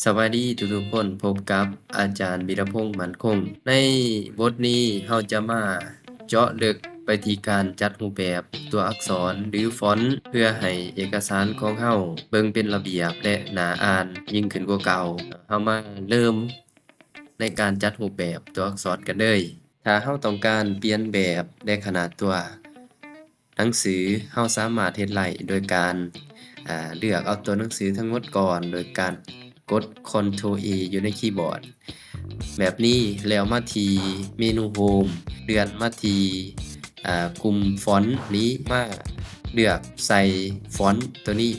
ສະບາຍດີທຸກໆຄົນ, ພົບກັບອາຈານ ວິລະພົງ ໝັ້ນຄົງ. ໃນບົດນີ້ເຮົາຈະມາເຈາະເລິກໄປທີ່ການຈັດຮູບແບບຕົວອັກສອນ ຫຼື ຟອນ ເພື່ອໃຫ້ເອກະສານຂອງເຮົາເບິ່ງເປັນລະບຽບ ແລະ ໜ້າອ່ານຍິ່ງຂຶ້ນກວ່າເກົ່າ. ເຮົາມາເລີ່ມໃນການຈັດຮູບແບບຕົວອັກສອນກັນເລີຍ. ຖ້າເຮົາຕ້ອງການປ່ຽນແບບ ແລະ ຂະໜາດຕົວ ໜັງສື, ເຮົາສາມາດເຮັດໄດ້ໂດຍການ, ອາ, ເລືອກເອົາຕົວໜັງສືທັງໝົດກ່ອນ ໂດຍການກົດ Ctrl A ຢູ່ໃນຄີບອດແບບນີ້, ແລ້ວມາທີ່ເມນູ Home, ເລື່ອນມາທີ່, ອາ, ກຸ່ມຟອນນີ້, ມາເລືອກໃສ່ຟອນຕົວນີ້,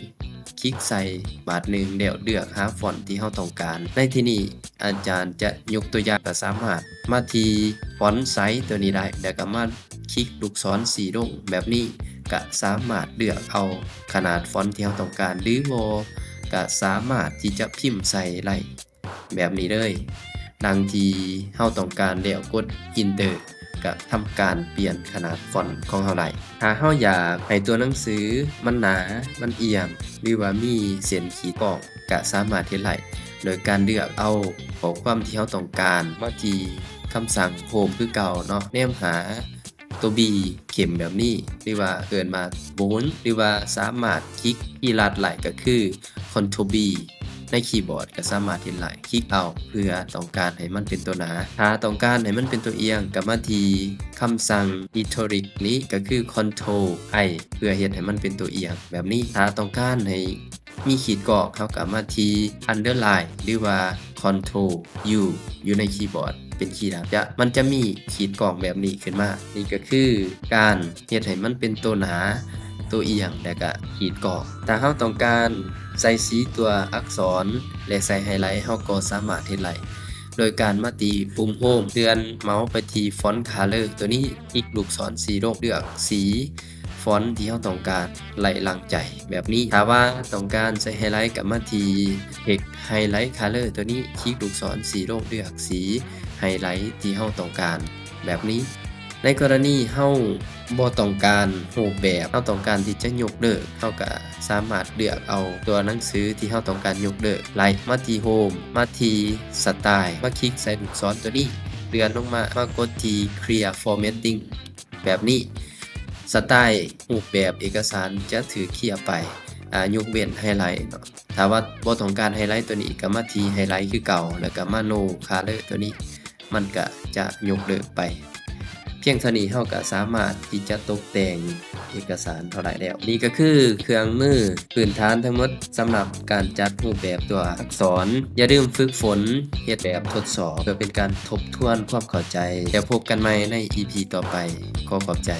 ຄລິກໃສ່ບາດໜຶ່ງ ແລ້ວເລືອກຫາຟອນທີ່ເຮົາຕ້ອງການ. ໃນທີ່ນີ້ ອາຈານຈະຍົກຕົວຢ່າງ, ກໍສາມາດມາທີ່ຟອນໄຊສ໌ຕົວນີ້ໄດ້ ແລ້ວກໍມາຄລິກລູກສອນຊີ້ລົງແບບນີ້, ກໍສາມາດເລືອກເອົາຂະໜາດຟອນທີ່ເຮົາຕ້ອງການ ຫຼືບໍ່ກໍສາມາດທີ່ຈະພິມໃສ່ໄດ້ແບບນີ້ເລີຍ, ດັ່ງທີ່ເຮົາຕ້ອງການ, ແລ້ວກົດ Enter ກໍທຳການປ່ຽນຂະໜາດຟອນຂອງເຮົາໄດ້. ຖ້າເຮົາຢາກໃຫ້ຕົວໜັງສືມັນໜາ, ມັນອຽງ ຫຼືວ່າມີເສັ້ນຂີດກ້ອງ, ກະສາມາດເຮັດໄດ້ໂດຍການເລືອກເອົາຂໍ້ຄວາມທີ່ເຮົາຕ້ອງການມາທີ່ຄຳສັ່ງ Home ຄືເກົ່າເນາະ, ແນມຫາຕົວ B ເຂັ້ມແບບນີ້ ຫຼືວ່າເອີ້ນວ່າ Bold ຫຼືວ່າສາມາດຄລິກທີ່ລັດໄດ້ ກໍຄື Ctrl B ໃນຄີບອດກໍສາມາດເຮັດໄດ້, ຄລິກເອົາເພື່ອຕ້ອງການໃຫ້ມັນເປັນຕົວໜາ. ຖ້າຕ້ອງການໃຫ້ມັນເປັນຕົວອຽງ ກໍມາທີ່ຄຳສັ່ງ Italic ນີ້ ກໍຄື Ctrl I ເພື່ອເຮັດໃຫ້ມັນເປັນຕົວອຽງແບບນີ້. ຖ້າຕ້ອງການໃຫ້ ມີຂີດກ້ອງ, ເຮົາກໍມາທີ່ Underline ຫຼືວ່າ Ctrl U ຢູ່ໃນຄີບອດ ເປັນຄີດຳ. ຈະ, ມັນຈະມີຂີດກ້ອງແບບນີ້ຂຶ້ນມາ. ນີ້ກໍຄືການເຮັດໃຫ້ມັນເປັນຕົວໜາ, ຕົວອຽງ ແລະກະຂີດກ້ອງ. ຖ້າເຮົາຕ້ອງການໃສ່ສີຕົວອັກສອນ ແລະໃສ່ໄຮໄລ, ເຮົາກໍສາມາດເຮັດໄດ້ ໂດຍການມາທີ່ປຸ່ມ Home, ເລື່ອນເມົາສ໌ໄປທີ່ Font Color ຕົວນີ້, ຄລິກລູກສອນຊີ້ລົງ, ເລືອກສີ ຟອນທີ່ເຮົາຕ້ອງການໄລ່ຫຼັງໃຈແບບນີ້. ຖ້າວ່າຕ້ອງການໃສ່ໄຮໄລ, ກໍມາທີ່ Text Highlight Color ຕົວນີ້, ຄລິກລູກສອນຊີ້ລົງ, ເລືອກສີໄຮໄລທີ່ເຮົາຕ້ອງການແບບນີ້. ໃນກໍລະນີເຮົາບໍ່ຕ້ອງການຮູບແບບ, ເຮົາຕ້ອງການທີ່ຈະຍົກເລີກ, ເຮົາກໍສາມາດເລືອກເອົາຕົວໜັງສືທີ່ເຮົາຕ້ອງການຍົກເລີກ, ໄລ່ມາທີ່ Home, ມາທີ່ Style, ມາຄລິກໃສ່ລູກສອນຕົວນີ້, ເລື່ອນລົງມາ, ມາກົດທີ່ Clear Formatting ແບບນີ້, ສະໄຕລ໌ຮູບແບບເອກະສານຈະຖືກເຄຍໄປ, ອາ, ຍົກເວັ້ນໄຮໄລເນາະ. ຖ້າວ່າບໍ່ຕ້ອງການໄຮໄລຕົວນີ້, ກໍມາທີ່ໄຮໄລຄືເກົ່າ, ແລ້ວກໍມາ No Color ຕົວນີ້, ມັນກໍຈະຍົກເລີກໄປ. ພຽງເທົ່ານີ້ເຮົາກໍສາມາດທີ່ຈະຕົກແຕ່ງເອກະສານເຮົາໄດ້ແລ້ວ. ນີ້ກໍຄືເຄື່ອງມືພື້ນຖານທັງໝົດສຳລັບການຈັດຮູບແບບຕົວອັກສອນ. ຢ່າລືມຝຶກຝົນເຮັດແບບທົດສອບ ເພື່ອເປັນການທົບທວນຄວາມເຂົ້າໃຈ. ແລ້ວພົບກັນໃໝ່ໃນ ອີ ພີ ຕໍ່ໄປ. ຂໍຂອບໃຈ.